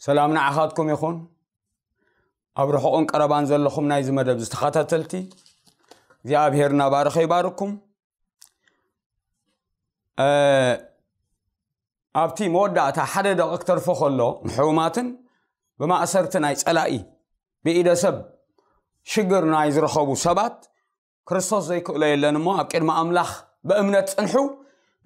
ሰላም ንዓኻትኩም ይኹን። ኣብ ርሑቕን ቀረባን ዘለኹም ናይዚ መደብ ዝተኸታተልቲ እግዚኣብሔር እናባረኸ ይባርኩም። ኣብቲ መወዳእታ ሓደ ደቂ ክተርፎ ከሎ ንሕሙማትን ብማእሰርቲ ናይ ጸላኢ ብኢደ ሰብ ሽግር ናይ ዝረኸቡ ሰባት ክርስቶስ ዘይክእሎ የለን እሞ ኣብ ቅድሚ ኣምላኽ ብእምነት ጽንሑ፣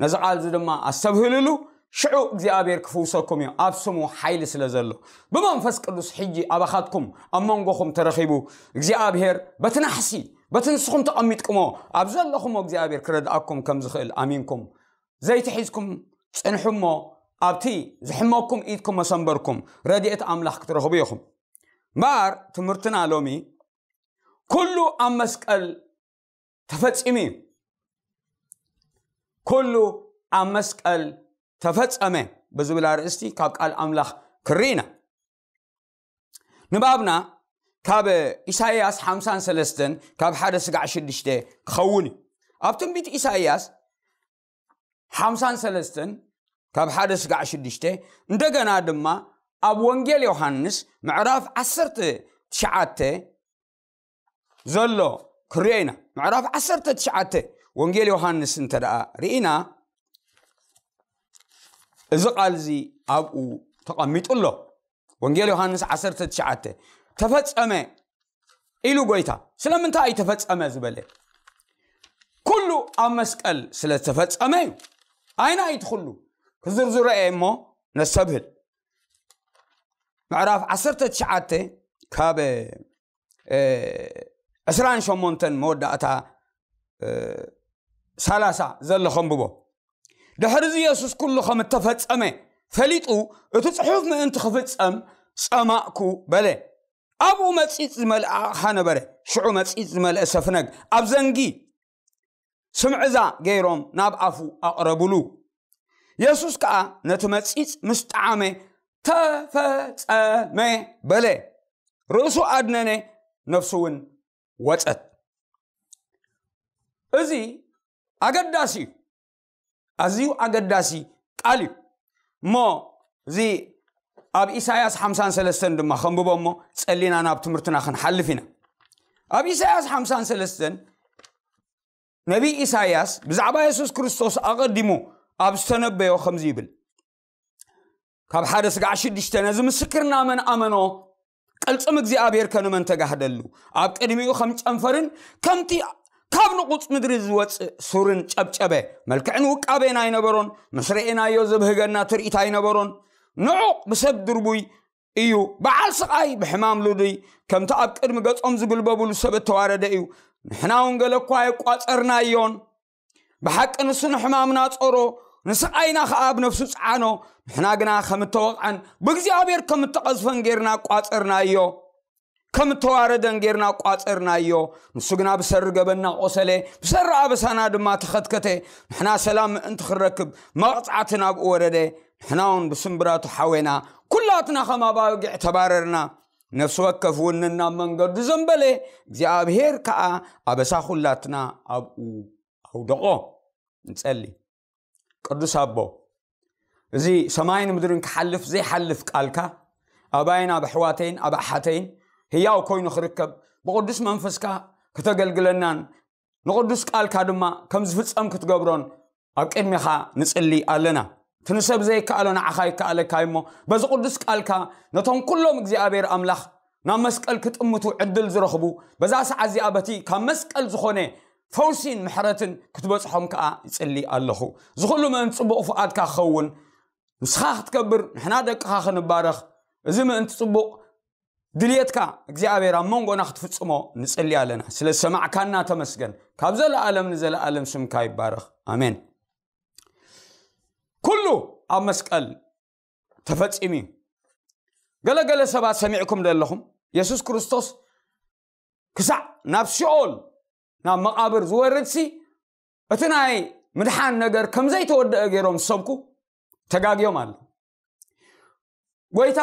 ነዚ ቃል እዚ ድማ ኣስተብህልሉ። ሽዑ እግዚኣብሔር ክፍውሰኩም እዩ፣ ኣብ ስሙ ሓይሊ ስለ ዘሎ። ብመንፈስ ቅዱስ ሕጂ ኣባኻትኩም ኣብ መንጎኹም ተረኺቡ እግዚኣብሔር በቲ ናሕሲ በቲ ንስኹም ተቐሚጥኩሞ ኣብ ዘለኹሞ እግዚኣብሔር ክረድኣኩም ከም ዝኽእል ኣሚንኩም ዘይትሒዝኩም ጽንሑ እሞ ኣብቲ ዝሕመኩም ኢድኩም መሰንበርኩም ረድኤት ኣምላኽ ክትረኽቡ ኢኹም። እምበኣር ትምህርትና ሎሚ ኩሉ ኣብ መስቀል ተፈጺሙ እዩ። ኩሉ ኣብ መስቀል ተፈጸመ ብዝብል ኣርእስቲ ካብ ቃል ኣምላኽ ክርኢ ኢና። ንባብና ካብ ኢሳይያስ ሓምሳን ሰለስተን ካብ ሓደ ስጋዕ ሽዱሽተ ክኸውን እዩ። ኣብ ትንቢት ኢሳይያስ ሓምሳን ሰለስተን ካብ ሓደ ስጋዕ ሽዱሽተ፣ እንደገና ድማ ኣብ ወንጌል ዮሃንስ ምዕራፍ ዓሰርተ ትሽዓተ ዘሎ ክርዮ ኢና። ምዕራፍ ዓሰርተ ትሽዓተ ወንጌል ዮሃንስ እንተ ደኣ ርኢና፣ እዚ ቃል እዚ ኣብኡ ተቐሚጡ ኣሎ። ወንጌል ዮሃንስ ዓሰርተ ትሽዓተ፣ "ተፈጸመ" ኢሉ ጎይታ። ስለምንታይ እዩ "ተፈጸመ" ዝበለ? ኩሉ ኣብ መስቀል ስለ ዝተፈጸመ እዩ። ኣይና እዩ እቲ ኩሉ? ክዝርዝሮ እየ እሞ ነስተብህል። ምዕራፍ ዓሰርተ ትሽዓተ ካብ፣ እ፣ ዕስራን ሸሞንተን መወዳእታ፣ እ፣ ሰላሳ ዘሎ ከንብቦ። ድሕሪ እዚ የሱስ ኩሉ ከም እተፈጸመ ፈሊጡ፣ እቲ ጽሑፍ ምእንቲ ክፍጸም ጸማእኩ በለ። ኣብኡ መጺጽ ዝመልአ ኣቕሓ ነበረ። ሽዑ መጺጽ ዝመልአ ሰፍነግ ኣብ ዘንጊ ስምዕዛ ገይሮም ናብ ኣፉ ኣቕረቡሉ። የሱስ ከኣ ነቲ መጺጽ ምስ ጠዓመ፣ "ተፈጸመ" በለ። ርእሱ ኣድነነ፣ ነፍሱ እውን ወጸት። እዚ ኣገዳሲ እዩ። ኣዝዩ ኣገዳሲ ቃል እዩ። እሞ እዚ ኣብ ኢሳይያስ ሓምሳን ሰለስተን ድማ ከንብቦ እሞ ጸሊና ናብ ትምህርትና ክንሓልፍ ኢና። ኣብ ኢሳይያስ ሓምሳን ሰለስተን ነቢይ ኢሳይያስ ብዛዕባ የሱስ ክርስቶስ ኣቐዲሙ ኣብ ዝተነበዮ ከምዚ ይብል፣ ካብ ሓደ ስጋዕ ሽዱሽተ፣ "ነዚ ምስክርና መን ኣመኖ? ቅልጽም እግዚኣብሔር ከ ንመን ተጋህደሉ? ኣብ ቅድሚኡ ከም ጨንፈርን ከምቲ ካብ ንቑጽ ምድሪ ዝወጽእ ሱርን ጨብጨበ። መልክዕን ውቃቤን ኣይነበሮን፣ ምስ ርኤናዮ ዘብህገና ትርኢት ኣይነበሮን። ንዑቕ ብሰብ ድርቡይ እዩ፣ በዓል ስቓይ፣ ብሕማም ልዱይ፣ ከምቲ ኣብ ቅድሚ ገጾም ዝግልበቡሉ ሰብ እተዋረደ እዩ። ንሕና እውን ገለ እኳ ኣየቋጸርናዮን። ብሓቂ ንሱ ንሕማምና ጾሮ፣ ንስቓይና ኸኣ ኣብ ነፍሱ ጸዓኖ። ንሕና ግና ከም እተወቕዐን ብእግዚኣብሔር ከም እተቐዝፈን ጌርና ቋጸርናዮ፣ ከም እተዋረደን ጌርና ቋጸርናዮ። ንሱ ግና ብሰሪ ገበንና ቆሰለ፣ ብሰሪ ኣበሳና ድማ ተኸትከተ። ንሕና ሰላም ምእንቲ ክንረክብ መቕጻዕቲ ናብኡ ወረደ። ንሕና እውን ብስምብራቱ ሓዌና፣ ኩላትና ከም ኣባጊዕ ተባረርና። ነፍሲ ወከፍ እውን ነናብ መንገዱ ዘንበለ፣ እግዚኣብሔር ከኣ ኣበሳ ኩላትና ኣብኡ ኣውደቖ። ንጸሊ። ቅዱስ ኣቦ፣ እዚ ሰማይን ምድርን ክሓልፍ ዘይሓልፍ ቃልካ፣ ኣባይን ኣብ ኣሕዋተይን ኣብ ኣሓተይን ህያው ኮይኑ ክርከብ፣ ብቕዱስ መንፈስካ ክተገልግለናን ንቕዱስ ቃልካ ድማ ከም ዝፍጸም ክትገብሮን ኣብ ቅድሜኻ ንጽሊ ኣለና። እቲ ንሰብ ዘይከኣሎ ንዓኻ ይከኣለካ እሞ፣ በዚ ቅዱስ ቃልካ ነቶም ኩሎም እግዚኣብሔር ኣምላኽ ናብ መስቀል ክጥምቱ ዕድል ዝረኽቡ፣ በዛ ሰዓት እዚኣ በቲ ካብ መስቀል ዝኾነ ፈውሲን ምሕረትን ክትበጽሖም ከኣ ይጽሊ ኣለኹ። እዚ ኩሉ ምእንቲ ጽቡቕ ፍቓድካ ክኸውን፣ ንስኻ ክትከብር፣ ንሕና ደቅኻ ክንባረኽ፣ እዚ ምእንቲ ጽቡቕ ድልየትካ እግዚኣብሔር ኣብ መንጎና ክትፍጽሞ ንጽሊ ኣለና። ስለ ዝሰማዕካና ተመስገን። ካብ ዘለኣለም ንዘለኣለም ስምካ ይባረኽ። ኣሜን። ኩሉ ኣብ መስቀል ተፈጺሙ እዩ። ገለገለ ሰባት ሰሚዕኩም ዶ ኣለኹም? የሱስ ክርስቶስ ክሳዕ ናብ ሲኦል፣ ናብ መቓብር ዝወርድሲ፣ እቲ ናይ ምድሓን ነገር ከም ዘይተወደአ ገይሮም ዝሰብኩ ተጋግዮም ኣለዉ። ጎይታ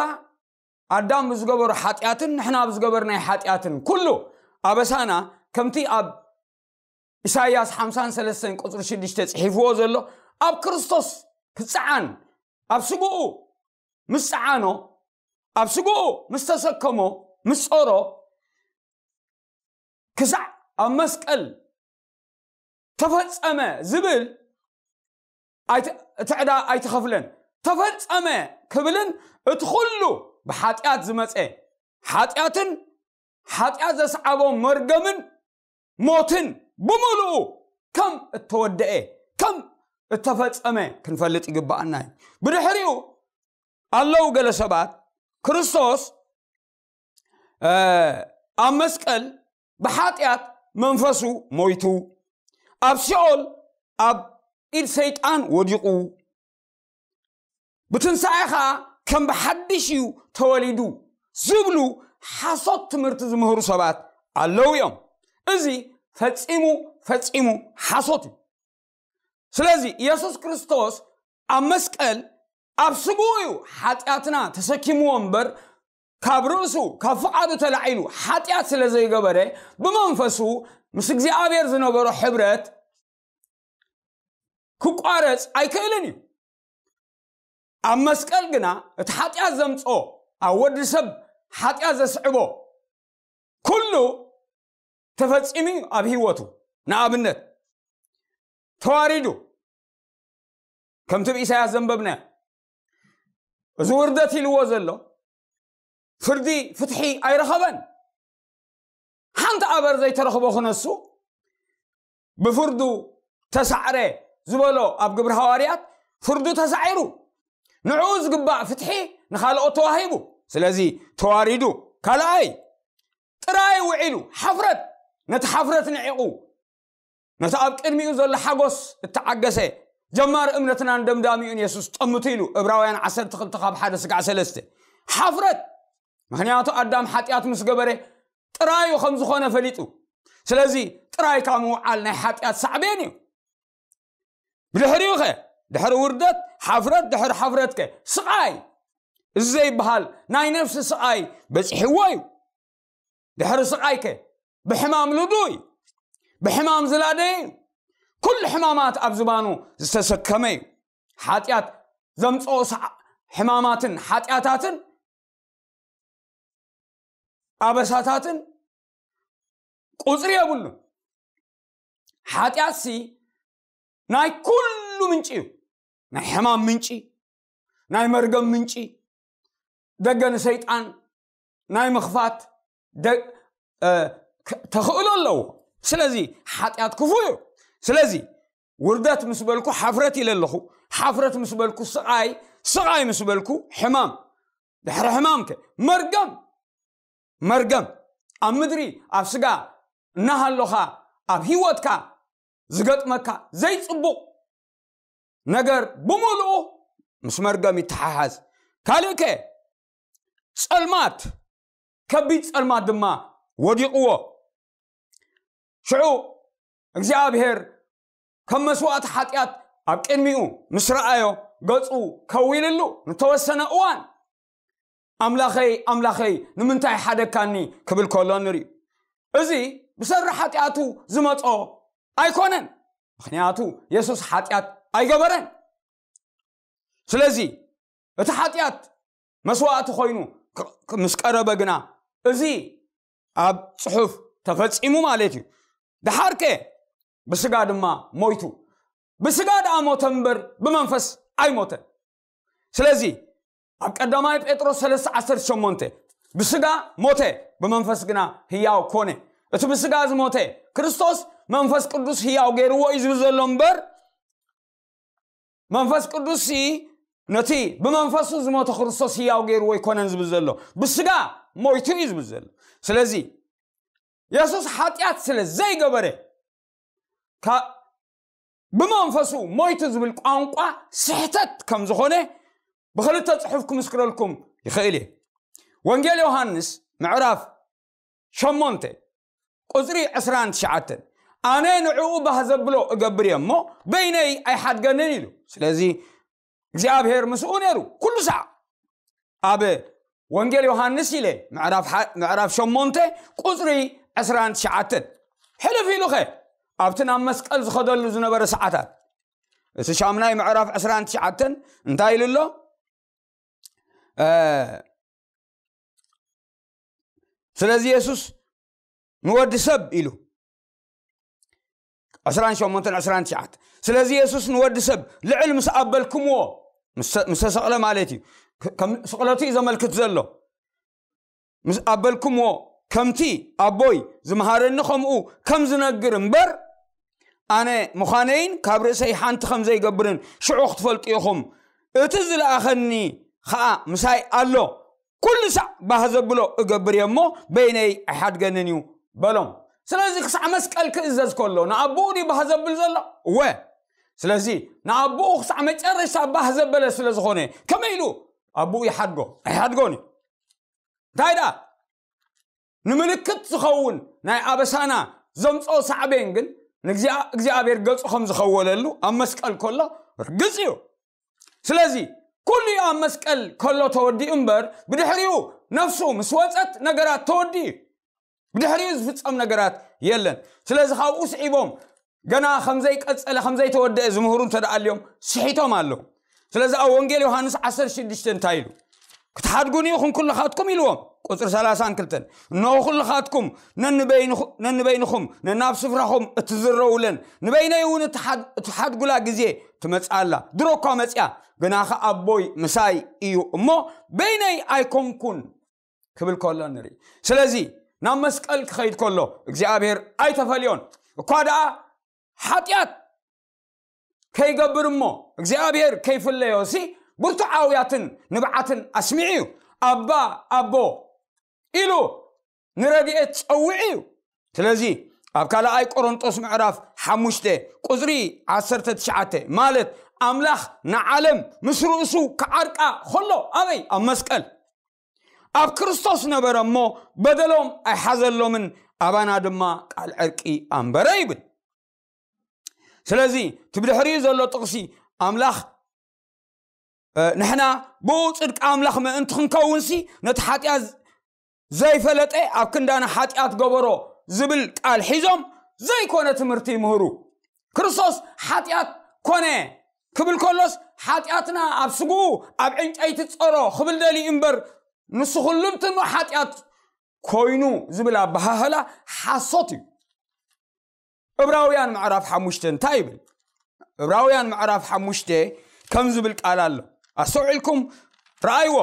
ኣዳም ብዝገበሮ ሓጢኣትን ንሕና ብዝገበርናይ ሓጢኣትን ኩሉ ኣበሳና ከምቲ ኣብ ኢሳይያስ ሓምሳን ሰለስተን ቁጽሪ ሽዱሽተ ጽሒፍዎ ዘሎ ኣብ ክርስቶስ ክጸዓን ኣብ ስግኡ ምስ ጸዓኖ ኣብ ስግኡ ምስ ተሰከሞ፣ ምስ ጾሮ፣ ክሳዕ ኣብ መስቀል ተፈጸመ ዝብል ኣይተ- እቲ ዕዳ ኣይተኸፍለን። ተፈጸመ ክብልን እቲ ኩሉ ብሓጢኣት ዝመጸ ሓጢኣትን ሓጢኣት ዘስዓቦ መርገምን ሞትን ብምሉኡ ከም እተወደአ፣ ከም እተፈጸመ ክንፈልጥ ይግብኣና እዩ። ብድሕሪኡ ኣለዉ ገለ ሰባት ክርስቶስ ኣብ መስቀል ብሓጢኣት መንፈሱ ሞይቱ፣ ኣብ ሲኦል ኣብ ኢድ ሰይጣን ወዲቑ፣ ብትንሳኤ ኸዓ ከም ብሓድሽ እዩ ተወሊዱ ዝብሉ ሓሶት ትምህርቲ ዝምህሩ ሰባት ኣለዉ እዮም። እዚ ፈጺሙ ፈጺሙ ሓሶት እዩ። ስለዚ ኢየሱስ ክርስቶስ ኣብ መስቀል ኣብ ስግኡ እዩ ሓጢኣትና ተሰኪምዎ እምበር፣ ካብ ርእሱ ካብ ፍቓዱ ተላዒሉ ሓጢኣት ስለ ዘይገበረ፣ ብመንፈሱ ምስ እግዚኣብሔር ዝነበሮ ሕብረት ክቋረጽ ኣይክእልን እዩ። ኣብ መስቀል ግና እቲ ሓጢኣት ዘምጽኦ፣ ኣብ ወዲ ሰብ ሓጢኣት ዘስዕቦ ኩሉ ተፈጺሙ እዩ ኣብ ህይወቱ። ንኣብነት ተዋሪዱ፣ ከምቲ ብኢሳያስ ዘንበብናዮ፣ እዚ ውርደት ኢልዎ ዘሎ ፍርዲ ፍትሒ ኣይረኸበን። ሓንቲ ኣበር ዘይተረኽቦ ክነሱ ብፍርዱ ተሳዕረ ዝበሎ ኣብ ግብሪ ሃዋርያት ፍርዱ ተሳዒሩ፣ ንዕኡ ዝግባእ ፍትሒ ንኻልኦት ተዋሂቡ። ስለዚ ተዋሪዱ፣ ካልኣይ ጥራይ ውዒሉ፣ ሓፍረት፣ ነቲ ሓፍረት ንዒቑ፣ ነቲ ኣብ ቅድሚኡ ዘሎ ሓጎስ እተዓገሰ፣ ጀማሪ እምነትናን ደምዳሚኡን የሱስ ጠምቱ ኢሉ፣ ዕብራውያን ዓሰርተ ክልተ ካብ ሓደ ስጋዕ ሰለስተ። ሓፍረት፣ ምኽንያቱ ኣዳም ሓጢኣት ምስ ገበረ ጥራዩ ከም ዝኾነ ፈሊጡ። ስለዚ ጥራይካ ምውዓል ናይ ሓጢኣት ሳዕቤን እዩ። ብድሕሪኡ ኸ፣ ድሕሪ ውርደት ሓፍረት፣ ድሕሪ ሓፍረት ከ ስቓይ፣ እዚ ዘይበሃል ናይ ነፍሲ ስቓይ በፂሕዎ እዩ። ድሕሪ ስቓይ ከ ብሕማም ልዱ እዩ። ብሕማም ዝላደየ እዩ። ኩሉ ሕማማት ኣብ ዝባኑ ዝተሰከመ እዩ። ሓጢኣት ዘምፅኦ ሰዓ-፣ ሕማማትን ሓጢኣታትን ኣበሳታትን ቁፅሪ የብሉን። ሓጢኣትሲ ናይ ኩሉ ምንጪ እዩ። ናይ ሕማም ምንጪ፣ ናይ መርገም ምንጪ፣ ደገ ንሰይጣን ናይ ምኽፋት ደ-፣ እ፣ ክ-፣ ተኽእሎ ኣለዎ። ስለዚ ሓጢኣት ክፉእ እዩ። ስለዚ ውርደት ምስ በልኩ ሓፍረት ኢለ ኣለኹ። ሓፍረት ምስ በልኩ ስቓይ፣ ስቓይ ምስ በልኩ ሕማም። ድሕሪ ሕማምከ መርገም፣ መርገም ኣብ ምድሪ ኣብ ስጋ እናሃሎኻ ኣብ ህይወትካ ዝገጥመካ ዘይጽቡቕ ነገር ብምሉኡ ምስ መርገም ይተሓሓዝ። ካልእከ ጸልማት፣ ከቢድ ጸልማት ድማ ወዲቕዎ። ሽዑ እግዚኣብሔር ከም መስዋእቲ ሓጢኣት ኣብ ቅድሚኡ ምስ ረኣዮ፣ ገጹ ከዊልሉ ንተወሰነ እዋን፣ "ኣምላኸይ፣ ኣምላኸይ፣ ንምንታይ ሓደግካኒ?" ክብል ከሎ ንርኢ። እዚ ብሰሪ ሓጢኣቱ ዝመጾ ኣይኮነን፣ ምኽንያቱ የሱስ ሓጢኣት ኣይገበረን። ስለዚ እቲ ሓጢኣት መስዋእቲ ኮይኑ ክ-፣ ክ-፣ ምስ ቀረበ ግና፣ እዚ ኣብ ጽሑፍ ተፈጺሙ ማለት እዩ። ደሓርከ ብስጋ ድማ ሞይቱ። ብስጋ ደኣ ሞተ እምበር ብመንፈስ ኣይሞተን። ስለዚ ኣብ ቀዳማይ ጴጥሮስ ሰለስተ ዓሰርተ ሸሞንተ፣ "ብስጋ ሞተ፣ ብመንፈስ ግና ህያው ኮነ። እቲ ብስጋ ዝሞተ ክርስቶስ መንፈስ ቅዱስ ህያው ገይርዎ እዩ" ዝብል ዘሎ እምበር፣ መንፈስ ቅዱስ ነቲ ብመንፈሱ ዝሞተ ክርስቶስ ህያው ገይርዎ ኣይኮነን ዝብል ዘሎ፣ ብስጋ ሞይቱ እዩ ዝብል ዘሎ። ስለዚ የሱስ ሓጢኣት ስለ ዘይገበረ፣ ካ-፣ ብመንፈሱ ሞይቱ ዝብል ቋንቋ ስሕተት ከም ዝኾነ ብኽልተ ጽሑፍ ክምስክረልኩም ይኽእል እየ። ወንጌል ዮሃንስ ምዕራፍ ሸሞንተ ቁጽሪ ዕስራን ትሽዓተን፣ "ኣነ ንዕኡ ባህ ዘብሎ እገብር እየ እሞ፣ በይነይ ኣይሓድገንን" ኢሉ። ስለዚ እግዚኣብሔር ምስኡ ነይሩ ኩሉ ሰዓት። ኣብ ወንጌል ዮሃንስ ኢለ ምዕራፍ ሓ-፣ ምዕራፍ ሸሞንተ ቁጽሪ ዕስራን ትሽዓተን። ሕልፍ ኢሉኸ ኣብቲ ናብ መስቀል ዝኸደሉ ዝነበረ ሰዓታት፣ እቲ ሻምናይ ምዕራፍ ዕስራን ትሽዓተን እንታይ ኢሉ ኣሎ? እ፣ ስለዚ የሱስ ንወዲ ሰብ ኢሉ ዕስራን ሸሞንተን ዕስራን ትሽዓተ ስለዚ የሱስ ንወዲ ሰብ ልዕል ምስ ኣበልኩምዎ ምስ ተሰቕለ ማለት እዩ። ስቕለቱ እዩ ዘመልክት ዘሎ። ምስ ኣበልኩምዎ ከምቲ ኣቦይ ዝምሃረኒ ከምኡ ከም ዝነግር እምበር ኣነ ምዃነይን ካብ ርእሰይ ሓንቲ ከም ዘይገብርን ሽዑ ክትፈልጡ ኢኹም። እቲ ዝለኣኸኒ ኸኣ ምሳይ ኣሎ። ኩሉ ሳዕ ባህ ዘብሎ እገብር እየ እሞ በይነይ ኣይሓድገንን እዩ በሎም። ስለዚ ክሳዕ መስቀል ክእዘዝ ከሎ ንኣቦኡ ድዩ ባህ ዘብል ዘሎ? እወ። ስለዚ ንኣቦኡ ክሳዕ መጨረሻ ባህ ዘበለ ስለ ዝኾነ ከመይ ኢሉ ኣቦኡ ይሓድጎ? ኣይሓድጎን እዩ። እንታይ ደኣ ንምልክት ዝኸውን ናይ ኣበሳና ዘምፅኦ ሳዕቤን ግን ንእግዚኣብሔር ገፁ ከም ዝኸወለሉ ኣብ መስቀል ከሎ ርግፅ እዩ። ስለዚ ኩሉ እዩ ኣብ መስቀል ከሎ ተወዲኡ እምበር ብድሕሪኡ ነፍሱ ምስ ወፀት ነገራት ተወዲኡ እዩ። ብድሕሪኡ ዝፍፀም ነገራት የለን። ስለዚ ካብኡ ስዒቦም ገና ከምዘይቀፀለ ከምዘይተወደአ ዝምህሩ እንተደኣ ኣልዮም ስሒቶም ኣለዉ። ስለዚ ኣብ ወንጌል ዮሃንስ ዓሰርተ ሽዱሽተ እንታይ ኢሉ? ክትሓድጉኒ ኢኹም ኩልኻትኩም ኢልዎም። ቁፅሪ ሰላሳን ክልተን እንሆ ኩልኻትኩም ነንበይንኹ- ነንበይንኹም ነናብ ስፍራኹም እትዝረውለን ንበይነይ እውን እትሓድ- እትሓድጉላ ግዜ ትመፅእ ኣላ። ድሮ እኳ መፅያ፣ ግናኸ ኣቦይ ምሳይ እዩ እሞ በይነይ ኣይኮንኩን ክብል ከሎ ንርኢ። ስለዚ ናብ መስቀል ክኸይድ ከሎ እግዚኣብሔር ኣይተፈልዮን። እኳ ደኣ ሓጢኣት ከይገብር እሞ እግዚኣብሔር ከይፍለዮ ሲ ብርቱዓውያትን ንብዓትን ኣስሚዑ እዩ። ኣባ ኣቦ ኢሉ ንረድኤት ጸዊዑ እዩ። ስለዚ ኣብ ካልኣይ ቆሮንጦስ ምዕራፍ ሓሙሽተ ቁፅሪ ዓሰርተ ትሽዓተ ማለት ኣምላኽ ንዓለም ምስ ርእሱ ክዓርቃ ከሎ ኣበይ ኣብ መስቀል ኣብ ክርስቶስ ነበረ እሞ በደሎም ኣይሓዘሎምን ኣባና ድማ ቃል ዕርቂ ኣንበረ ይብል። ስለዚ እቲ ብድሕሪኡ ዘሎ ጥቕሲ ኣምላኽ ንሕና ብኡ ጽድቂ ኣምላኽ ምእንቲ ክንከውንሲ ነቲ ሓጢኣት ዘይፈለጠ ኣብ ክንዳና ሓጢኣት ገበሮ ዝብል ቃል ሒዞም ዘይኮነ ትምህርቲ ይምህሩ። ክርስቶስ ሓጢኣት ኮነ ክብል ከሎስ ሓጢኣትና ኣብ ስግኡ ኣብ ዕንጨይቲ ጸሮ ክብል ደልዩ እምበር ንሱ ኩሉ እንትኑ ሓጢኣት ኮይኑ ዝብል ኣበሃህላ ሓሶት እዩ። እብራውያን ምዕራፍ ሓሙሽተ እንታይ ይብል? እብራውያን ምዕራፍ ሓሙሽተ ከም ዝብል ቃል ኣሎ። ኣስተውዒልኩም ረኣይዎ።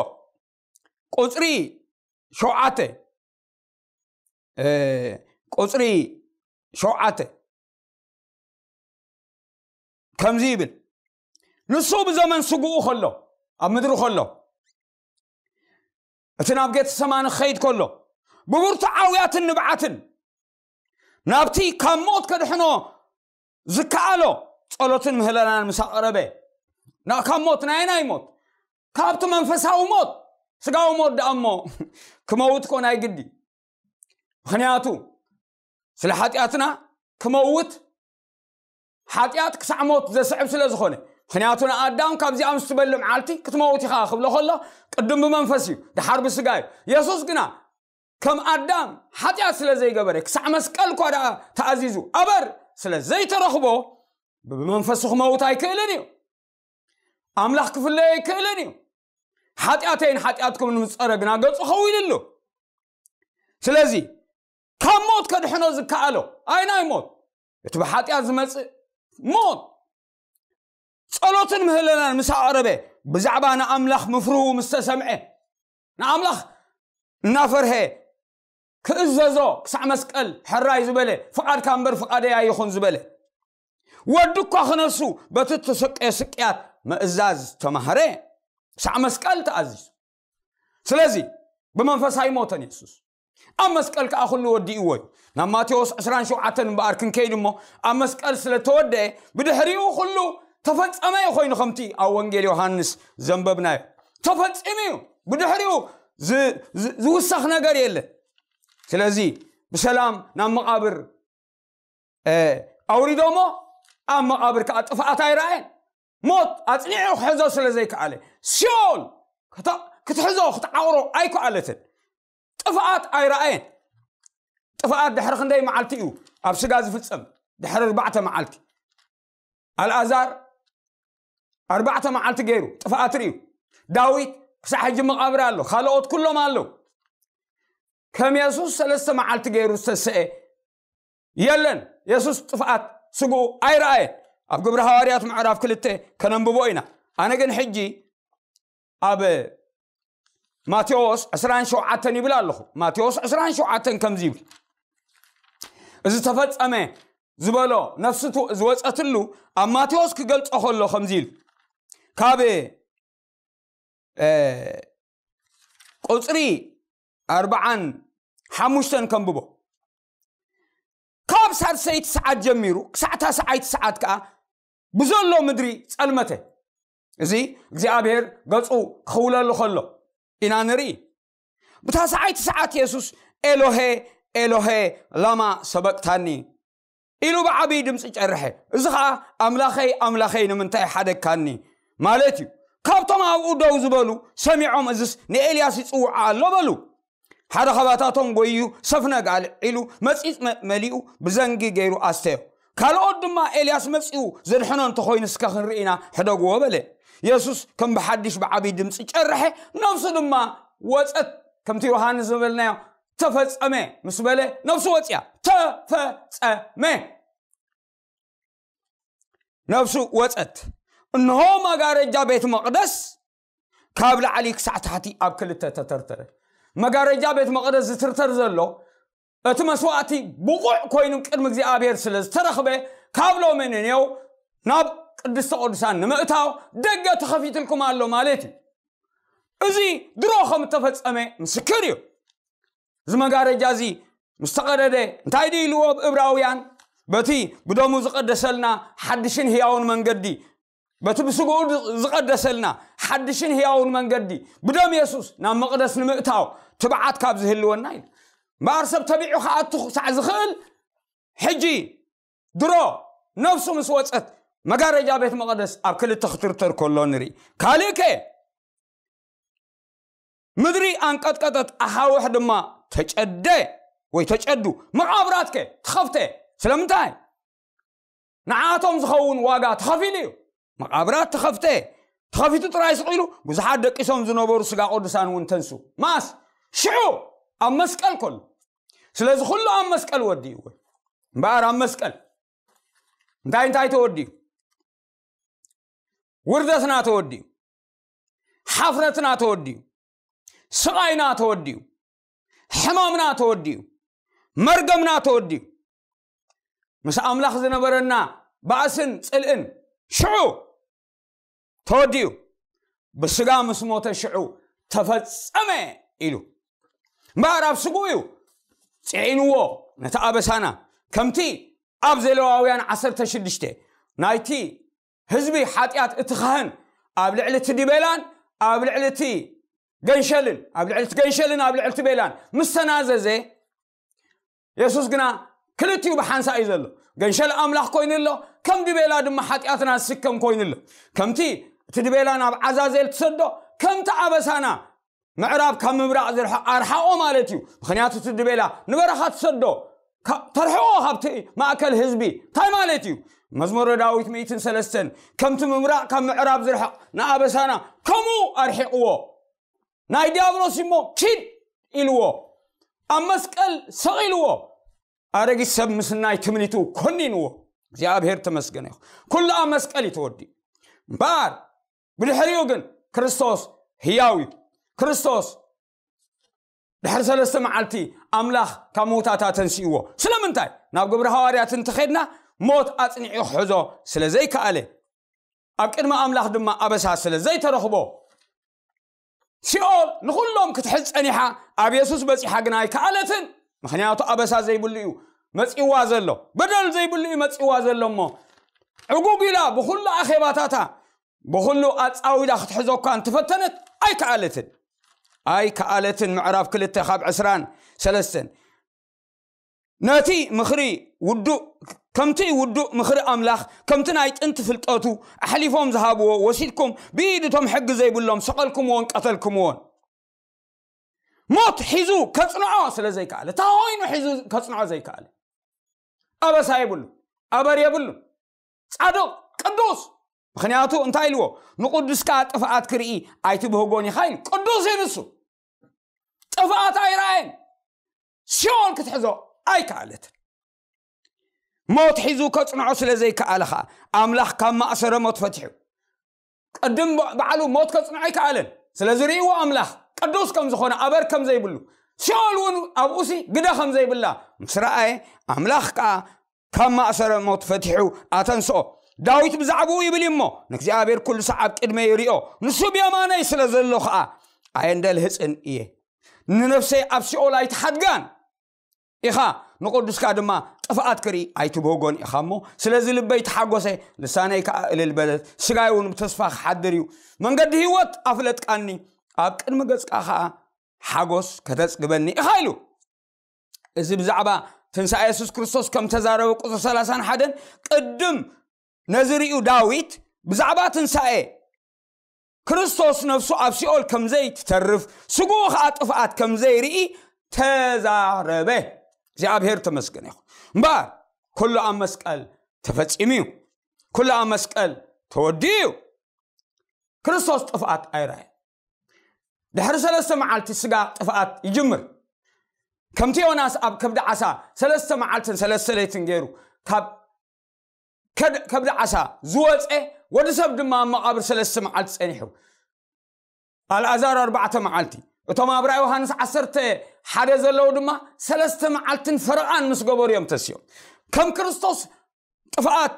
ቁፅሪ ሸውዓተ ቁፅሪ ሸውዓተ ከምዚ ይብል። ንሱ ብዘመን ስግኡ ከሎ ኣብ ምድሪ ከሎ እቲ ናብ ጌተሰማኒ ክኸይድ ከሎ ብብርቱዓውያትን ንብዓትን ናብቲ ካብ ሞት ከድሕኖ ዝከኣሎ ጸሎትን ምህለላን ምስ ኣቕረበ ካብ ሞት ናይ ናይ ሞት ካብቲ መንፈሳዊ ሞት ስጋዊ ሞት ደኣ እሞ ክመውት ኮ ናይ ግዲ ምክንያቱ ስለ ሓጢኣትና ክመውት ሓጢኣት ክሳዕ ሞት ዘስዕብ ስለ ዝኾነ ምክንያቱ ንኣዳም ካብዚኣ ምስ ትበልዕ መዓልቲ ክትመውት ኢኻ ክብሎ ከሎ ቅድም ብመንፈስ እዩ ድሓር ብስጋ እዩ። የሱስ ግና ከም ኣዳም ሓጢኣት ስለ ዘይገበረ ክሳዕ መስቀል እኳ ደኣ ተኣዚዙ ኣበር ስለ ዘይተረኽቦ ብመንፈሱ ክመውት ኣይክእልን እዩ። ኣምላኽ ክፍለዮ ኣይክእልን እዩ። ሓጢኣተይን ሓጢኣትኩም ንምፀረ ግና ገፁ ኸዊልሉ። ስለዚ ካብ ሞት ከድሕኖ ዝከኣሎ ኣይናይ ሞት እቲ ብሓጢኣት ዝመፅእ ሞት ጸሎትን ምህለላን ምስ ኣቕረበ ብዛዕባ ንኣምላኽ ምፍርሁ ምስ ተሰምዐ ንኣምላኽ እናፈርሀ ክእዘዞ ክሳዕ መስቀል ሕራይ ዝበለ ፍቓድካ እምበር ፍቓደይ ኣይኹን ዝበለ ወዲ እኳ ክነሱ በቲ እተሰቀየ ስቅያት ምእዛዝ ተማህረ ክሳዕ መስቀል ተኣዚዙ። ስለዚ ብመንፈስ ኣይሞተን የሱስ ኣብ መስቀል ከዓ ኩሉ ወዲእዎ እዩ። ናብ ማቴዎስ ዕስራን ሸውዓተን እምበኣር ክንከይድ እሞ ኣብ መስቀል ስለ ተወደአ ብድሕሪኡ ኩሉ ተፈጸመ እዩ ኮይኑ ከምቲ ኣብ ወንጌል ዮሃንስ ዘንበብናዮ ተፈጺሙ እዩ። ብድሕሪኡ ዝውሰኽ ነገር የለን። ስለዚ ብሰላም ናብ መቓብር ኣውሪዶሞ ኣብ መቓብር ከዓ ጥፍኣት ኣይረኣየን። ሞት ኣፅኒዑ ክሕዞ ስለ ዘይከኣለ ሲኦል ክትሕዞ ክትዓቕሮ ኣይከኣለትን። ጥፍኣት ኣይረኣየን። ጥፍኣት ድሕሪ ክንደይ መዓልቲ እዩ ኣብ ስጋ ዝፍፀም? ድሕሪ ኣርባዕተ መዓልቲ። ኣልኣዛር ኣርባዕተ መዓልቲ ገይሩ ጥፍኣት ርእዩ። ዳዊት ክሳዕ ሕጂ መቓብር ኣሎ። ካልኦት ኩሎም ኣለዉ። ከም የሱስ ሰለስተ መዓልቲ ገይሩ ዝተሰኤ የለን። የሱስ ጥፍኣት ስግኡ ኣይረኣየን። ኣብ ግብሪ ሃዋርያት ምዕራፍ ክልተ ከነንብቦ ኢና። ኣነ ግን ሕጂ ኣብ ማቴዎስ ዕስራን ሸውዓተን ይብል ኣለኹ። ማቴዎስ ዕስራን ሸውዓተን ከምዚ ይብል፣ እዚ ተፈጸመ ዝበሎ ነፍስቱ ዝወጸትሉ ኣብ ማቴዎስ ክገልጾ ከሎ ከምዚ ኢሉ ካብ ቁፅሪ ኣርባዓን ሓሙሽተን ከንብቦ። ካብ ሳድሰይቲ ሰዓት ጀሚሩ ክሳዕታ ሰዓይቲ ሰዓት ከዓ ብዘሎ ምድሪ ጸልመተ። እዚ እግዚኣብሔር ገጹ ክኽውለሉ ከሎ ኢና ንርኢ። ብታ ሰዓይቲ ሰዓት የሱስ ኤሎሄ ኤሎሄ ላማ ሰበቅታኒ ኢሉ ብዓብዪ ድምፂ ጨርሐ። እዚ ኸዓ ኣምላኸይ ኣምላኸይ ንምንታይ ሓደግካኒ ማለት እዩ። ካብቶም ኣብኡ ደው ዝበሉ ሰሚዖም እዝስ ንኤልያስ ይፅውዖ ኣሎ በሉ። ሓደ ኻባታቶም ጎይዩ ሰፍነግ ኣልዒሉ መፂፅ መሊኡ ብዘንጊ ገይሩ ኣስተዮ። ካልኦት ድማ ኤልያስ መፂኡ ዘድሕኖ እንተኾይኑ እስከ ክንርኢና ሕደግዎ በለ። የሱስ ከም ብሓድሽ ብዓብዪ ድምፂ ጨርሐ፣ ነፍሱ ድማ ወፀት። ከምቲ ዮሃንስ ዝበልናዮ ተፈጸመ ምስ በለ ነፍሱ ወፅያ። ተፈጸመ። ነፍሱ ወፀት። እንሆ መጋረጃ ቤት መቕደስ ካብ ላዕሊ ክሳዕ ታሕቲ ኣብ ክልተ ተተርተረ። መጋረጃ ቤት መቕደስ ዝትርተር ዘሎ እቲ መስዋእቲ ብቑዕ ኮይኑ ቅድሚ እግዚኣብሔር ስለ ዝተረኽበ ካብ ሎሚ ንኔው ናብ ቅድስተ ቅዱሳን ንምእታው ደገ ተኸፊትልኩም ኣሎ ማለት እዩ። እዚ ድሮ ከም እተፈጸመ ምስክር እዩ። እዚ መጋረጃ እዚ ምስ ተቐደደ እንታይ ድዩ ኢልዎ ኣብ እብራውያን? በቲ ብደሙ ዝቐደሰልና ሓድሽን ህያውን መንገዲ፣ በቲ ብስግኡ ዝቐደሰልና ሓድሽን ህያውን መንገዲ ብደም የሱስ ናብ መቕደስ ንምእታው ትብዓት ካብ ዝህልወና ኢሉ። እምበኣር ሰብ ተቢዑ ክኣቱ ክሳዕ ዝኽእል ሕጂ ድሮ ነፍሱ ምስ ወፀት መጋረጃ ቤት መቐደስ ኣብ ክልተ ክትርተር ከሎ ንርኢ። ካልእ ከ ምድሪ ኣንቀጥቀጠት፣ ኣኻውሕ ድማ ተጨደ ወይ ተጨዱ። መቓብራት ከ ተኸፍተ። ስለምንታይ? ንዓቶም ዝኸውን ዋጋ ተኸፊሉ እዩ። መቓብራት ተኸፍተ። ተኸፊቱ ጥራይ ስቕ ኢሉ ብዙሓት ደቂሶም ዝነበሩ ስጋ ቅዱሳን እውን ተንሱ። ማስ ሽዑ ኣብ መስቀል ከሎ። ስለዚ ኩሉ ኣብ መስቀል ወዲእዎ። እምበኣር ኣብ መስቀል እንታይ እንታይ ተወዲኡ? ውርደትና ተወዲኡ፣ ሓፍረትና ተወዲኡ፣ ስቓይና ተወዲኡ፣ ሕማምና ተወዲኡ፣ መርገምና ተወዲኡ፣ ምስ ኣምላኽ ዝነበረና ባእስን ጽልእን ሽዑ ተወዲኡ። ብስጋ ምስ ሞተ ሽዑ ተፈጸመ ኢሉ። እምበኣር ኣብ ስግኡ እዩ ጽዒንዎ ነቲ ኣበሳና። ከምቲ ኣብ ዘሌዋውያን ዓሰርተ ሽዱሽተ ናይቲ ህዝቢ ሓጢኣት እቲ ካህን ኣብ ልዕሊ እቲ ዲቤላን ኣብ ልዕሊ እቲ ገንሸልን ኣብ ልዕሊ እቲ ገንሸልን ኣብ ልዕሊ እቲ ቤላን ምስ ተናዘዘ፣ የሱስ ግና ክልቲኡ ብሓንሳእ እዩ ዘሎ። ገንሸል ኣምላኽ ኮይኑ ኣሎ፣ ከም ዲቤላ ድማ ሓጢኣትና ዝስከም ኮይኑ ኣሎ። ከምቲ እቲ ዲቤላ ናብ ዓዛዜል ትሰዶ፣ ከምቲ ኣበሳና ምዕራብ ካብ ምብራቕ ዝርሕቕ ኣርሓቖ ማለት እዩ። ምኽንያቱ እቲ ዲቤላ ንበረኻ ትሰዶ፣ ካ- ተርሕቖ ካብቲ ማእከል ህዝቢ። እንታይ ማለት እዩ? መዝሙረ ዳዊት ሚእትን ሰለስተን፣ ከምቲ ምብራቕ ካብ ምዕራብ ዝርሕቕ ንኣበሳና ከምኡ ኣርሒቕዎ። ናይ ዲያብሎስ እሞ ኪድ ኢልዎ፣ ኣብ መስቀል ሰቒልዎ። ኣረጊት ሰብ ምስ ናይ ትምኒቱ ኮኒንዎ። እግዚኣብሔር ተመስገነ ይኹን። ኩሉ ኣብ መስቀል እዩ ተወዲኡ። እምበኣር ብድሕሪኡ ግን ክርስቶስ ህያው እዩ። ክርስቶስ ድሕሪ ሰለስተ መዓልቲ ኣምላኽ ካብ ምውታታ ተንሲእዎ። ስለምንታይ? ናብ ግብሪ ሃዋርያት እንተኸድና ሞት ኣጽኒዑ ክሕዞ ስለ ዘይከኣለ፣ ኣብ ቅድሚ ኣምላኽ ድማ ኣበሳ ስለ ዘይተረኽቦ፣ ሲኦል ንኹሎም ክትሕዝ ጸኒሓ ኣብ የሱስ በጺሓ ግን ኣይከኣለትን። ምኽንያቱ ኣበሳ ዘይብሉ እዩ መጺዋ ዘሎ፣ በደል ዘይብሉ እዩ መጺዋ ዘሎ እሞ ዕጉግ ኢላ ብኹሉ ኣኼባታታ ብኹሉ ኣጻዊዳ ክትሕዞ እኳ እንተፈተነት ኣይከኣለትን። ኣይከኣለትን። ምዕራፍ ክልተ ካብ ዕስራን ሰለስተን ነቲ ምኽሪ ውዱእ ከምቲ ውዱእ ምኽሪ ኣምላኽ ከምቲ ናይ ጥንቲ ፍልጠቱ ኣሕሊፎም ዝሃብዎ ወሲድኩም ብኢድ እቶም ሕጊ ዘይብሎም ሰቐልኩምዎን ቀተልኩምዎን። ሞት ሒዙ ከጽንዖ ስለ ዘይከኣለ፣ ተኾይኑ ሒዙ ከጽንዖ ዘይከኣለ፣ ኣበሳ የብሉ፣ ኣበር የብሉ፣ ጻድቕ ቅዱስ። ምኽንያቱ እንታይ ኢልዎ? ንቅዱስካ ጥፍኣት ክርኢ ኣይትብህጎን ኢኻ ኢሉ። ቅዱስ እዩ ንሱ፣ ጥፍኣት ኣይረኣየን። ሲኦል ክትሕዞ ኣይከኣለትን። ሞት ሒዙ ከጽንዖ ስለ ዘይከኣለ ኸኣ ኣምላኽ ካብ ማእሰረ ሞት ፈቲሑ። ቅድም ባዕሉ ሞት ከጽንዖ ኣይከኣለን። ስለ ዝርእይዎ ኣምላኽ ቅዱስ ከም ዝኾነ፣ ኣበር ከም ዘይብሉ፣ ሲኦል እውን ኣብኡሲ ግደ ከም ዘይብላ ምስ ረኣየ፣ ኣምላኽ ከኣ ካብ ማእሰረ ሞት ፈቲሑ ኣተንስኦ። ዳዊት ብዛዕባኡ ይብል እዩ እሞ፣ ንእግዚኣብሔር ኩሉ ሳዕ ኣብ ቅድመ ይሪኦ፣ ንሱ ብየማነይ ስለ ዘሎ ኸኣ ኣየንደልህጽን እየ። ንነፍሰይ ኣብ ሲኦል ኣይትሓድጋን ኢኻ፣ ንቕዱስካ ድማ ጥፍኣት ክርኢ ኣይትብህጎን ኢኻ እሞ፣ ስለዚ ልበይ ተሓጎሰ፣ ልሳነይ ከኣ እልል በለት፣ ስጋይ እውን ብተስፋ ክሓድር እዩ። መንገዲ ህይወት ኣፍለጥካኒ፣ ኣብ ቅድሚ ገጽካ ከኣ ሓጎስ ከተጽግበኒ ኢኻ ኢሉ። እዚ ብዛዕባ ትንሳኤ የሱስ ክርስቶስ ከም ተዛረበ ቁጽሪ ሰላሳን ሓደን ቅድም ነዚ ርእዩ ዳዊት ብዛዕባ ትንሳኤ ክርስቶስ ነፍሱ ኣብ ሲኦል ከም ዘይትተርፍ፣ ስግኡ ኸኣ ጥፍኣት ከም ዘይርኢ ተዛረበ። እግዚኣብሔር ተመስገን ይኹን። እምበኣር ኩሉ ኣብ መስቀል ተፈጺሙ እዩ። ኩሉ ኣብ መስቀል ተወዲኡ እዩ። ክርስቶስ ጥፍኣት ኣይረኣየን። ድሕሪ ሰለስተ መዓልቲ ስጋ ጥፍኣት ይጅምር። ከምቲ ዮናስ ኣብ ከብዲ ዓሳ ሰለስተ መዓልትን ሰለስተ ለይትን ገይሩ ካብ ከድ-፣ ከብዲ ዓሳ ዝወፀ፣ ወዲ ሰብ ድማ ኣብ መቓብር ሰለስተ መዓልቲ ፀኒሑ። ኣልኣዛር ኣርባዕተ መዓልቲ፣ እቶም ኣብ ራእይ ዮሃንስ ዓሰርተ ሓደ ዘለዉ ድማ ሰለስተ መዓልትን ፈረቓን ምስ ገበሩ እዮም ተሲኦም። ከም ክርስቶስ ጥፍኣት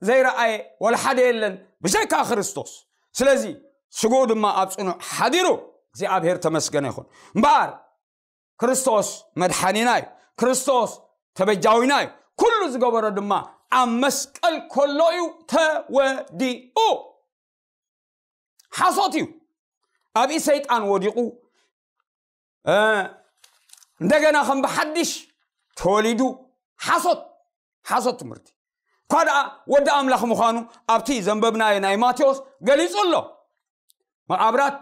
ዘይረኣየ ወላ ሓደ የለን ብዘይካ ክርስቶስ። ስለዚ ስግኡ ድማ ኣብ ጽኑዕ ሓዲሩ፣ እግዚኣብሔር ተመስገነ ይኹን። እምበኣር ክርስቶስ መድሓኒና እዩ። ክርስቶስ ተበጃዊና እዩ። ኩሉ ዝገበሮ ድማ ኣብ መስቀል ከሎ እዩ ተወዲኡ። ሓሶት እዩ። ኣብ ኢድ ሰይጣን ወዲቑ፣ እ፣ እንደገና ከም ብሓድሽ ተወሊዱ። ሓሶት፣ ሓሶት ትምህርቲ። እኳ ደኣ ወዲ ኣምላኽ ምዃኑ ኣብቲ ዘንበብናዮ ናይ ማቴዎስ ገሊጹ ኣሎ። መቓብራት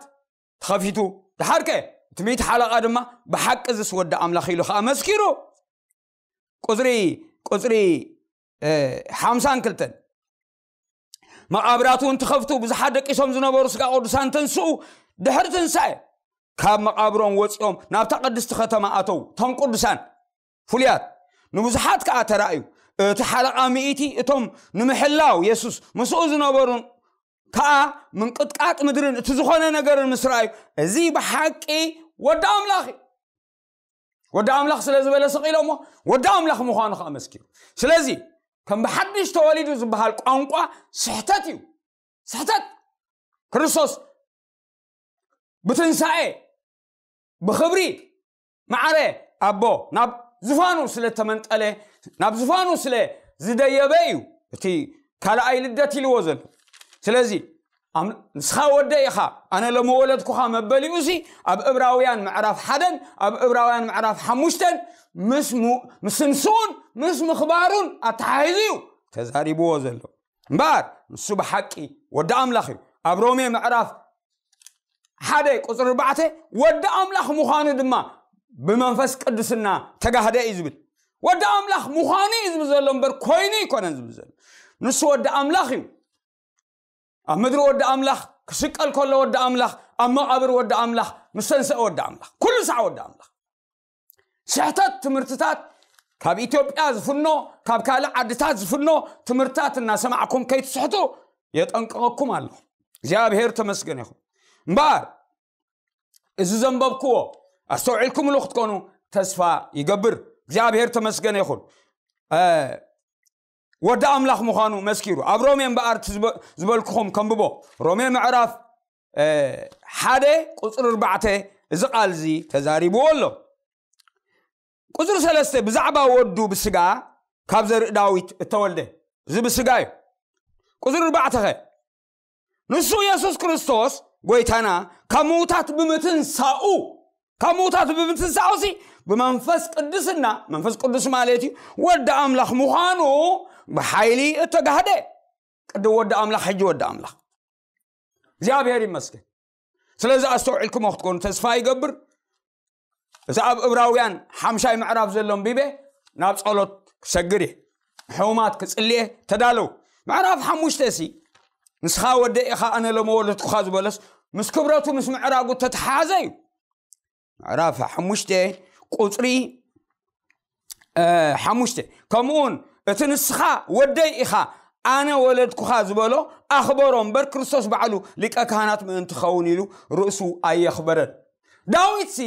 ተኸፊቱ፣ ደሓርከ እቲ ሚእቲ ሓለቓ ድማ ብሓቂ እዝስ ወዲ ኣምላኽ ኢሉ ኸኣ መስኪሩ። ቁጽሪ፣ ቁጽሪ፣ እ፣ ሓምሳን ክልተን። መቓብራት እውን ተኸፍቱ፣ ብዙሓት ደቂሶም ዝነበሩ ስጋ ቅዱሳን ተንስኡ። ድሕሪ ትንሳኤ ካብ መቓብሮም ወጺኦም ናብታ ቅድስቲ ከተማ ኣተዉ። እቶም ቅዱሳን ፍሉያት ንብዙሓት ከኣ ተራእዩ። እቲ ሓለቓ ሚእቲ እቶም ንምሕላው የሱስ ምስኡ ዝነበሩን ከኣ ምንቅጥቃጥ ምድርን እቲ ዝኾነ ነገርን ምስ ረኣዩ፣ እዚ ብሓቂ ወዲ ኣምላኽ እዩ። ወዲ ኣምላኽ ስለ ዝበለ ስቕ ኢሎሞ፣ ወዲ ኣምላኽ ምዃኑ ከኣ መስኪሩ። ስለዚ ከም ብሓድሽ ተወሊዱ ዝበሃል ቋንቋ ስሕተት እዩ። ስሕተት። ክርስቶስ ብትንሳኤ ብኽብሪ ማዕረ ኣቦ ናብ ዝፋኑ ስለ ተመንጠለ፣ ናብ ዝፋኑ ስለ ዝደየበ እዩ እቲ ካልኣይ ልደት ኢልዎ ዘሎ። ስለዚ ኣም-፣ ንስኻ ወደ ኢኻ፣ ኣነ ለመወለድኩኻ መበሊኡ ሲ ኣብ እብራውያን ምዕራፍ ሓደን ኣብ እብራውያን ምዕራፍ ሓሙሽተን ምስ ሙ-፣ ምስ ትንስኡን ምስ ምኽባሩን ኣተሓሒዙ እዩ ተዛሪብዎ ዘሎ። እምበኣር ንሱ ብሓቂ ወዲ ኣምላኽ እዩ። ኣብ ሮሜ ምዕራፍ ሓደ ቁጽሪ ኣርባዕተ ወዲ ኣምላኽ ምዃኑ ድማ ብመንፈስ ቅዱስና ተጋህደ እዩ ዝብል። ወዲ ኣምላኽ ምዃኑ እዩ ዝብል ዘሎ እምበር ኮይኑ ኣይኮነን ዝብል ዘሎ። ንሱ ወዲ ኣምላኽ እዩ። ኣብ ምድሪ ወዲ ኣምላኽ ክስቀል ከሎ ወዲ ኣምላኽ፣ ኣብ መቓብር ወዲ ኣምላኽ፣ ምስ ተንስአ ወዲ ኣምላኽ፣ ኩሉ ሳዕ ወዲ ኣምላኽ። ስሕተት ትምህርትታት ካብ ኢትዮጵያ ዝፍኖ፣ ካብ ካልእ ዓድታት ዝፍኖ ትምህርትታት እናሰማዕኩም ከይትስሕቱ የጠንቅቐኩም ኣለኹ። እግዚኣብሔር ተመስገን ይኹን። እምበኣር እዚ ዘንበብክዎ ኣስተውዒልኩምሉ ክትኮኑ ተስፋ ይገብር። እግዚኣብሔር ተመስገን ይኹን። እ፣ ወዲ ኣምላኽ ምዃኑ መስኪሩ። ኣብ ሮሜ እምበኣር እቲ ዝበ-፣ ዝበልኩኹም ከንብቦ። ሮሜ ምዕራፍ፣ እ፣ ሓደ ቁጽሪ ኣርባዕተ እዚ ቃል እዚ ተዛሪብዎ ኣሎ። ቁጽሪ ሰለስተ ብዛዕባ ወዱ ብስጋ ካብ ዘርኢ ዳዊት እተወልደ። እዚ ብስጋ እዩ። ቁጽሪ ኣርባዕተ ኸ? ንሱ የሱስ ክርስቶስ ጎይታና ካብ ምዉታት ብምትንሳኡ፣ ካብ ምዉታት ብምትንሳኡ ሲ ብመንፈስ ቅዱስና፣ መንፈስ ቅዱስ ማለት እዩ፣ ወዲ ኣምላኽ ምዃኑ ብሓይሊ እተጋህደ። ቅድም ወዲ ኣምላኽ፣ ሕጂ ወዲ ኣምላኽ። እግዚኣብሔር ይመስገን። ስለዚ ኣስተውዒልኩሞ ክትኮኑ ተስፋ ይገብር። እዚ ኣብ እብራውያን ሓምሻይ ምዕራፍ ዘሎ ኣንቢበ ናብ ጸሎት ክሰግር እየ። ሕሙማት ክጽልየ ተዳለዉ። ምዕራፍ ሓሙሽተ ሲ ንስኻ ወደ ኢኻ ኣነ ለመወለድኩኻ ዝበለስ ምስ ክብረቱ ምስ ምዕራጉ ተተሓሓዘ እዩ። ምዕራፍ ሓሙሽተ ቁፅሪ ሓሙሽተ። ከምኡውን እቲ ንስኻ ወደይ ኢኻ ኣነ ወለድኩኻ ዝበሎ ኣኽበሮ እምበር ክርስቶስ ባዕሉ ሊቀ ካህናት ምእንቲ ኸውን ኢሉ ርእሱ ኣየኽበረን። ዳዊትሲ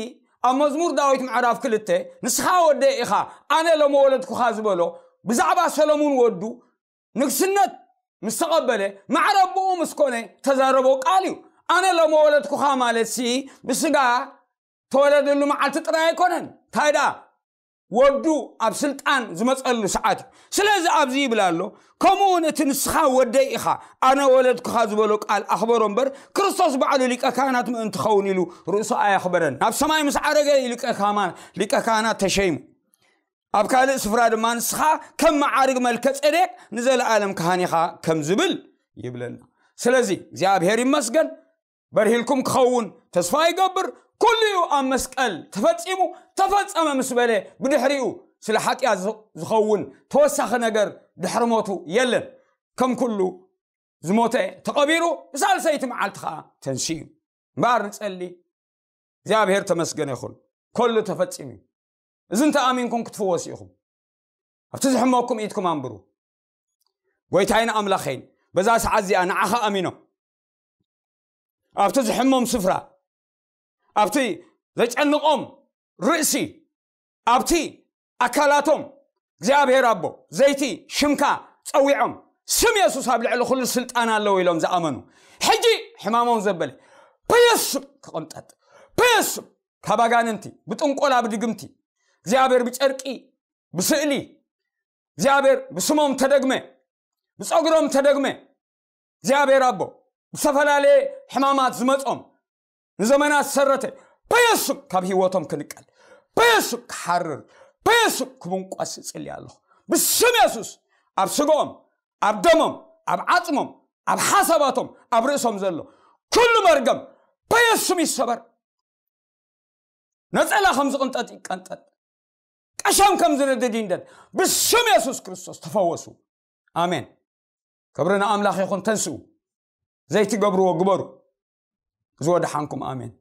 ኣብ መዝሙር ዳዊት ምዕራፍ ክልተ ንስኻ ወደይ ኢኻ ኣነ ሎሚ ወለድኩኻ ዝበሎ ብዛዕባ ሰሎሙን ወዱ ንግስነት ምስ ተቐበለ ማዕረ ኣቦኡ ምስ ኮነ ተዛረቦ ቃል እዩ። ኣነ ሎሚ ወለድኩኻ ማለት ሲ ብስጋ ተወለደሉ መዓልቲ ጥራይ ኣይኮነን። እንታይ ደኣ ወዱ ኣብ ስልጣን ዝመፀሉ ሰዓት እዩ። ስለዚ ኣብዚ ይብል ኣሎ ከምኡ እውን እቲ ንስኻ ወደይ ኢኻ ኣነ ወለድኩኻ ዝበሎ ቃል ኣኽበሮ እምበር ክርስቶስ ባዕሉ ሊቀ ካህናት ምእንቲ ኸውን ኢሉ ርእሱ ኣየኽበረን። ናብ ሰማይ ምስ ዓረገ እዩ ሊቀ ካህናት ተሸይሙ። ኣብ ካልእ ስፍራ ድማ ንስኻ ከም መዓርግ መልከ ጼዴቅ ንዘለኣለም ካህን ኢኻ ከም ዝብል ይብለና። ስለዚ እግዚኣብሔር ይመስገን። በርሂልኩም ክኸውን ተስፋ ይገብር። ኩሉ እዩ ኣብ መስቀል ተፈጺሙ። ተፈጸመ ምስ በለ ብድሕሪኡ ስለ ሓጢኣት ዝ- ዝኸውን ተወሳኺ ነገር ድሕሪ ሞቱ የለን። ከም ኩሉ ዝሞተ ተቐቢሩ ብሳልሰይቲ መዓልቲ ከዓ ተንስኡ። እምበኣር ንጸሊ። እግዚኣብሔር ተመስገነ ይኹን። ኩሉ ተፈጺሙ እዩ። እዚ እንተኣሚንኩም ክትፍወሱ ኢኹም። ኣብቲ ዝሕመኩም ኢድኩም ኣንብሩ። ጎይታይን ኣምላኸይን በዛ ሰዓት እዚኣ ንዓኻ ኣሚኖም ኣብቲ ዝሕሞም ስፍራ ኣብቲ ዘጨንቖም ርእሲ ኣብቲ ኣካላቶም እግዚኣብሔር ኣቦ ዘይቲ ሽምካ ጸዊዖም ስም የሱስ ኣብ ልዕሊ ኩሉ ስልጣን ኣለዎ ኢሎም ዝኣመኑ ሕጂ ሕማሞም ዘበለ በየሱስ ክቕንጠጥ በየሱስ ካብ ኣጋንንቲ ብጥንቆላ ብድግምቲ እግዚኣብሔር ብጨርቂ ብስእሊ እግዚኣብሔር ብስሞም ተደግመ ብፀጉሮም ተደግመ እግዚኣብሔር ኣቦ ብዝተፈላለየ ሕማማት ዝመፆም ንዘመናት ዝሰረተ በየሱም ካብ ህይወቶም ክንቀል በየሱም ክሓርር በየሱም ክብንቋስ እፅሊ ኣለኹ ብስም የሱስ ኣብ ስግኦም ኣብ ደሞም ኣብ ዓፅሞም ኣብ ሓሳባቶም ኣብ ርእሶም ዘሎ ኩሉ መርገም በየሱም ይሰበር ነፀላ ከም ዝቕንጠጥ ይቀንጠጥ ቀሻም ከም ዝነደድ ይንደድ ብስም የሱስ ክርስቶስ ተፈወሱ ኣሜን ክብሪ ንኣምላኽ ይኹን ተንስኡ ዘይትገብርዎ ግበሩ ዝወድሓንኩም ኣሜን